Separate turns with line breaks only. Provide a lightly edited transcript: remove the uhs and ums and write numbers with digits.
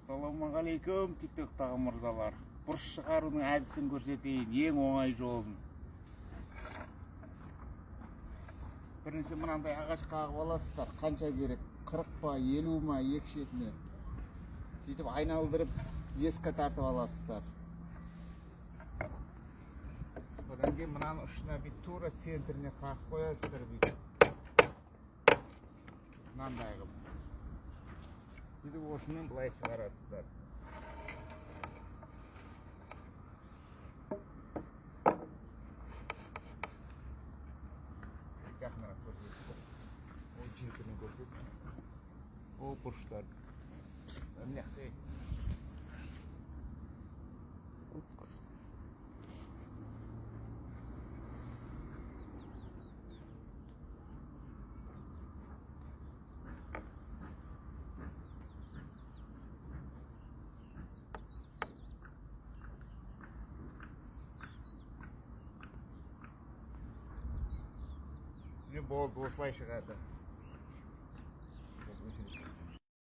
Ассалаумағалейкум, тиктоктағы мырзалар. Бұрыш шығарудың әдісін көрсетейін, ең оңай жолын. Бірінші мынандай ағаш қағып аласыздар. Қанша керек? 40 па, 50 ма, екі шетіне. Сөйтіп айналдырып ескі тартып аласыздар. Одан кейін мынаның ұшына бүйтіп тура центріне қағып қоясыздар бүйтіп. Мынандай қылып. Сөйтіп осымен былай шығарасыздар. Жақынырақ көрсетіп. Ол жетіні көрсет. Ол бұрыштар. Мына жақта. Міне, болды, осылай шығады.